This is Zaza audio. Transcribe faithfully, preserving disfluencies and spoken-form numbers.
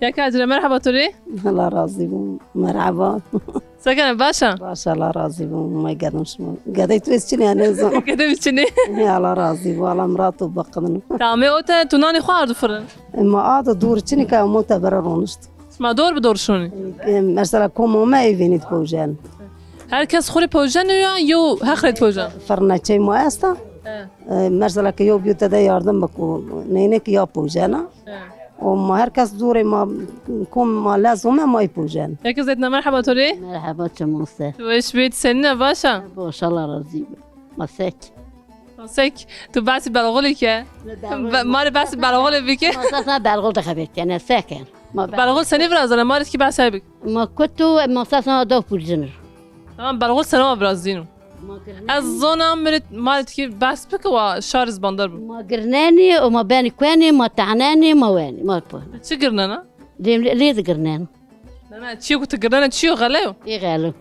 Keke Ecre, merheba to rê. Allah razî bo. Merheba. Se kenê, baş a? Baş, Allah razî bo. Ma gedon şima. Gedey tu ez çinî ya, nêzan. Gedê mi çinî? He, Allah razî bo. Allah mi ra to biqidino. Tamê, o te tu nanê xo ardo firin? E, ma ardo dor çinî ke ma tebere ronişt. Şima dor bi dor şonî? E, mesela kom ome ey vênî di powjen. Her kes xo rê powjeno ya, yew heq rê powjen? Firneçey ma esta. He. E, mesela ke yew bîyo tede yardim biko, neyne ki ya powjena. He. O ma her kes zorê ma, kom ma lez ome ma ey powjen. Keke Zeytuna, merheba to rê. Merheba, çimon se. Tu weş bî, tu senîn a, baş a? Baş, Allah razî bo. Ma sek. Ma sek. Tu behsî belxulî ke. Be-, ma rê behsî belxulî bike. Ma sesna belxul de xebetîyene, seken. Ma be- Belxul senî virazena, ma rê kî behsî bik. Ma kutu, ma sesna do purcinir. Tamam, belxul sena virazîno. Ez zona mi rê, ma rê tikî behs bike, wa şar iz bandar bo. Ma girnenî, o ma benî kuenî, ma tehnenî, ma wenî, ma po. Çi girnena? Lê, lê de girnen. Na, na, çîyo ku tu girnena çîyo, xele yo? Ê xele.